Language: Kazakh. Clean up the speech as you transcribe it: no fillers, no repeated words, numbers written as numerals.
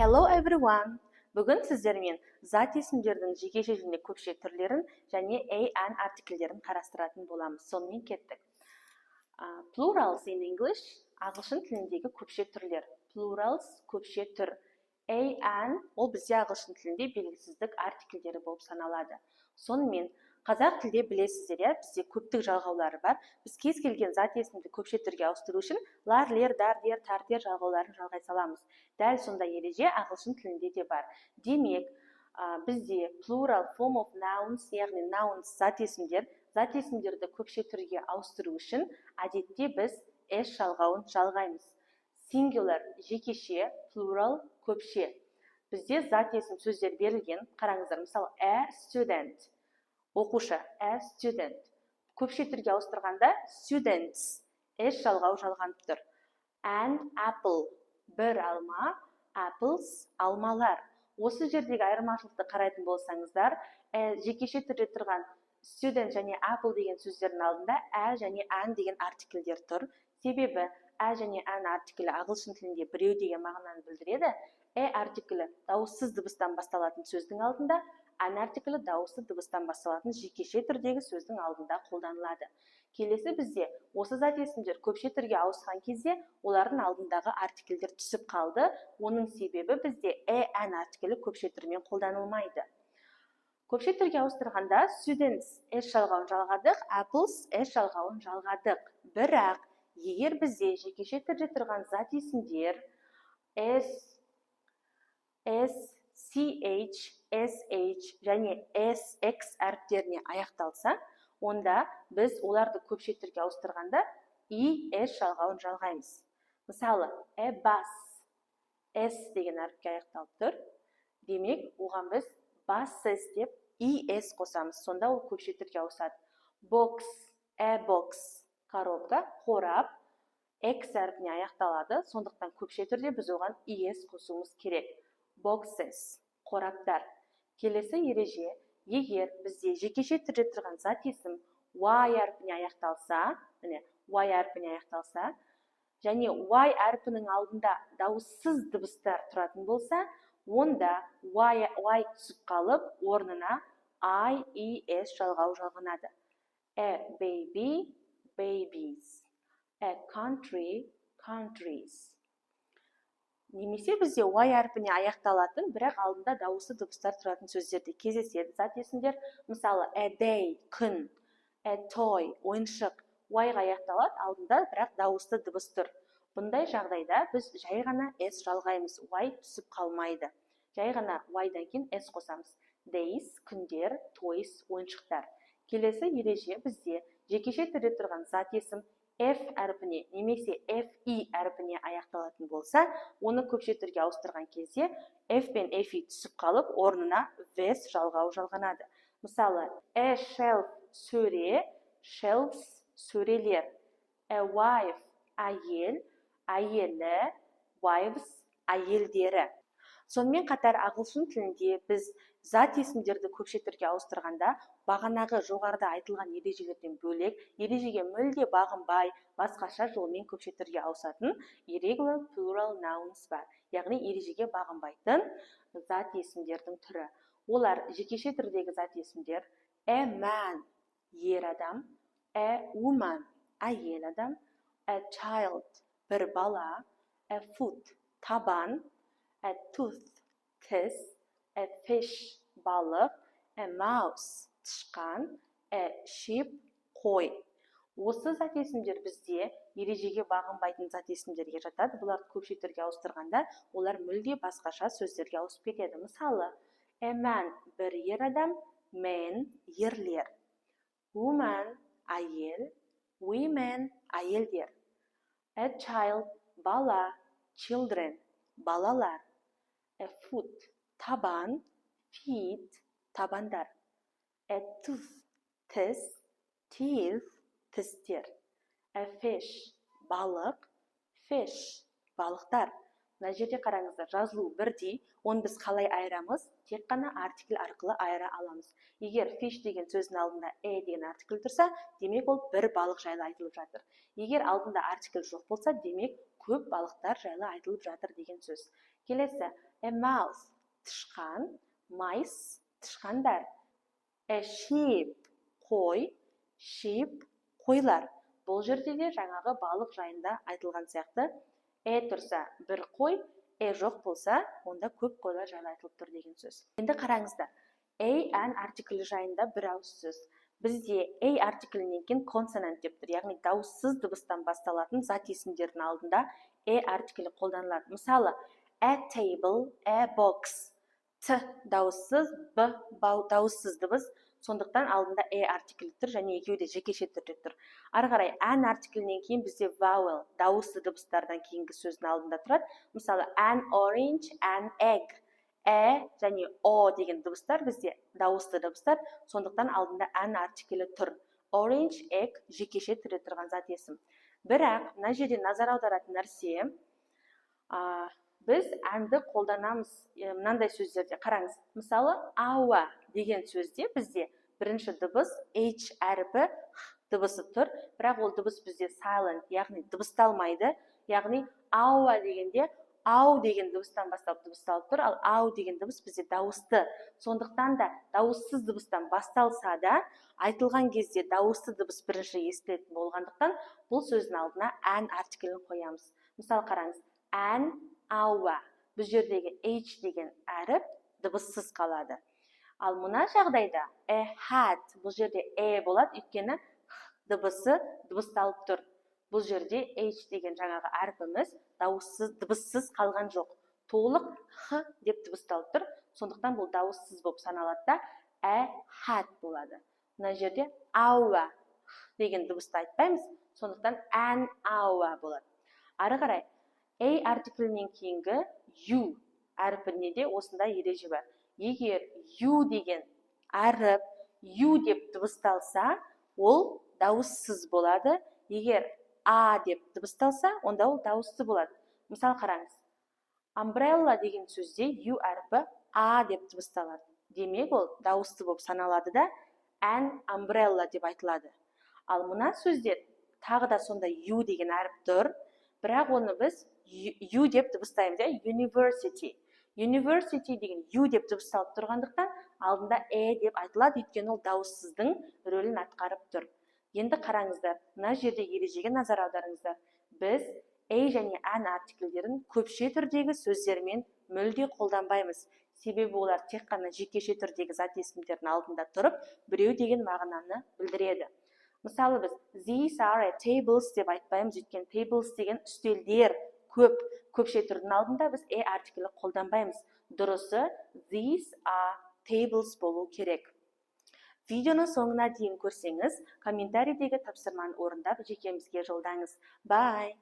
Hello, everyone! Бүгін сіздермен зат есімдердің жекеше және көпше түрлерін және a, an артикльдерін қарастыратын боламыз. Сонымен, кеттік. Plurals in English, ағылшын тіліндегі көпше түрлер. Plurals – көпше түр. A, an ол бізде ағылшын тілінде белгісіздік артикльдері болып саналады. Сонымен, қазақ тілде білесіздер, иә, бізде көптік жалғаулары бар. Біз кез келген зат есімді көпше түрге ауыстыру үшін лар, лер, дар, дер, тар, тер жалғауларын жалғай саламыз. Дәл сондай ереже ағылшын тілінде де бар. Демек, бізде plural form of nouns, яғни nouns – зат есімдер, зат есімдерді көпше түрге ауыстыру үшін әдетте біз s жалғауын жалғаймыз. Singular – жекеше, plural – көпше. Бізде зат есім сөздер берілген, қараңыздар. Мысалы, a student – оқушы, a student. Көпше түрге ауыстырғанда students, s жалғау жалғанып тұр. An apple – бір алма, apples – алмалар. Осы жердегі айырмашылықты қарайтын болсаңыздар, жекеше түрде тұрған student және apple деген сөздердің алдында a және an деген артикльдер тұр. Себебі a және an артиклі ағылшын тілінде біреу деген мағынаны білдіреді. A артиклі дауыссыз дыбыстан басталатын сөздің алдында, an артиклі дауысты дыбыстан басталатын жекеше түрдегі сөздің алдында қолданылады. Келесі, бізде осы зат есімдер көпше түрге ауысқан кезде олардың алдындағы артикльдер түсіп қалды. Оның себебі бізде a, an артиклі көпше түрмен қолданылмайды. Көпше түрге ауыстырғанда students, s жалғауын жалғадық, apples, s жалғауын жалғадық. Бірақ егер бізде жекеше түрде тұрған зат есімдер s, s, ch, sh және sx әріптеріне аяқталса, онда біз оларды көпше түрге ауыстырғанда es жалғауын жалғаймыз. Мысалы, a bus, s деген әріпке аяқталып тұр. Демек, оған біз buses деп es қосамыз, сонда ол көпше түрге ауысады. Box, a box – коробка, қорап, x әрпіне аяқталады, сондықтан көпше түрде біз оған es қосуымыз керек. Boxes – қораптар. Келесі ереже: егер бізде жекеше түрде тұрған зат есім y әрпіне аяқталса, міне, y әрпіне аяқталса және y әрпінің алдында дауыссыз дыбыстар тұратын болса, онда y түсіп қалып, орнына i, e, s жалғау жалғанады. A baby – babies, a country – countries. Немесе бізде y әрпіне аяқталатын, бірақ алдында дауысты дыбыстар тұратын сөздер де кездеседі, зат есімдер. Мысалы, a day – күн, a toy – ойыншық. Y-ға аяқталады, алдында бірақ дауысты дыбыс тұр. Бұндай жағдайда біз жай ғана s жалғаймыз, y түсіп қалмайды, жай ғана y-дан кейін s қосамыз. Days – күндер, toys – ойыншықтар. Келесі ереже: бізде жекеше түрде тұрған зат есім f әрпіне немесе fi әрпіне аяқталатын болса, оны көпше түрге ауыстырған кезде f пен fi түсіп қалып, орнына ves жалғауы жалғанады. Мысалы, a shelf – сөре, shelves – сөрелер, a wife – әйел, әйелі – wives, әйелдері. Сонымен қатар, ағылшын тілінде біз зат есімдерді көпше түрге ауыстырғанда бағанағы жоғарыда айтылған ережелерден бөлек, ережеге мүлде бағынбай, басқаша жолмен көпше түрге ауысатын irregular plural nouns бар, яғни ережеге бағынбайтын зат есімдердің түрі. Олар жекеше түрдегі зат есімдер: a man – ер адам, a woman – әйел адам, a child – бір бала, a foot – табан, a tooth – тіс, a fish – балық, a mouse – тышқан, a sheep – қой. Осы зат есімдер бізде ережеге бағынбайтын зат есімдерге жатады. Бұларды көпше түрге ауыстырғанда олар мүлде басқаша сөздерге ауысып кетеді. Мысалы, a man – бір ер адам, men – ерлер, woman – әйел, women – әйелдер, a child – бала, children – балалар, a foot – табан, feet – табандар, a tooth – тіс, teeth – тістер, a fish – балық, fish – балықтар. Мына жерде қараңыздар, жазылуы бірдей. Оны біз қалай айырамыз? Тек қана артикль арқылы айыра аламыз. Егер fish деген сөздің алдында a деген артикль тұрса, демек, ол бір балық жайлы айтылып жатыр. Егер алдында артикль жоқ болса, демек, көп балықтар жайлы айтылып жатыр деген сөз. Келесі: a mouse – тышқан, mice – тышқандар, a sheep – қой, sheep – қойлар. Бұл жерде де жаңағы балық жайында айтылған сияқты, a тұрса, бір қой, a жоқ болса, онда көп қойлар жайлы айтылып тұр деген сөз. Енді қараңыздар, a, an артиклі жайында бір ауыз сөз. Бізде a артиклінен кейін consonant деп тұр, яғни дауыссыз дыбыстан басталатын зат есімдердің алдында a артиклі қолданылады. Мысалы, a table, a box. Т дауыссыз, б дауыссыз дыбыс, сондықтан алдында a артиклі тұр және екеуі де жекеше түрде тұр. Ары қарай an артиклінен кейін бізде vowel, дауысты дыбыстардан кейінгі сөздің алдында тұрады. Мысалы, an orange, an egg. Ә және о деген дыбыстар бізде дауысты дыбыстар, сондықтан алдында an артиклі тұр. Orange, egg – жекеше түрде тұрған зат есім. Бірақ мына жерде назар аударатын нәрсе, біз an ды қолданамыз мынандай сөздерде. Қараңыз, мысалы, our деген сөзде бізде бірінші дыбыс h әрпі, х дыбысы тұр, бірақ ол дыбыс бізде silent, яғни дыбысталмайды. Яғни our дегенде ау деген дыбыстан басталып дыбысталып тұр, ал ау деген дыбыс бізде дауысты. Сондықтан да дауыссыз дыбыстан басталса да, айтылған кезде дауысты дыбыс бірінші естілетін болғандықтан, бұл сөздің алдына an артиклін қоямыз. Мысалы, қараңыз, an hour. Бұл жердегі h деген әріп дыбыссыз қалады. Ал мына жағдайда a hat, бұл жерде a болады, өйткені х дыбысы дыбысталып тұр. Бұл жерде h деген жаңағы әрпіміз дауыссыз, дыбыссыз қалған жоқ, толық х деп дыбысталып тұр. Сондықтан бұл дауыссыз болып саналады да, a hat болады. Мына жерде hour деген дыбысты айтпаймыз, сондықтан an hour болады. Ары қарай a артиклінен кейінгі u әрпіне де осындай ереже бар. Егер u деген әріп ю деп дыбысталса, ол дауыссыз болады. Егер а деп дыбысталса, онда ол дауысты болады. Мысалы, қараңыз, umbrella деген сөзде ю әрпі а деп дыбысталады, демек, ол дауысты болып саналады да, an umbrella деп айтылады. Ал мына сөзде тағы да сондай ю деген әріп тұр, бірақ оны біз ю деп дыбыстаймыз, иә. University. University деген ю деп дыбысталып тұрғандықтан, алдында э деп айтылады, өйткені ол дауыссыздың рөлін атқарып тұр. Енді қараңыздар, мына жерде ережеге назар аударыңыздар. Біз a және an артикльдерін көпше түрдегі сөздермен мүлде қолданбаймыз, себебі олар тек қана жекеше түрдегі зат есімдердің алдында тұрып, біреу деген мағынаны білдіреді. Мысалы, біз «These are tables» деп айтпаймыз, өйткені tables деген үстелдер көп, көпше түрдің алдында біз a артиклі қолданбаймыз. Дұрысы «These are tables» болу керек. Видеоны соңына дейін көрсеңіз, комментарийдегі тапсырманы орындап, жекемізге жолдаңыз. Bye.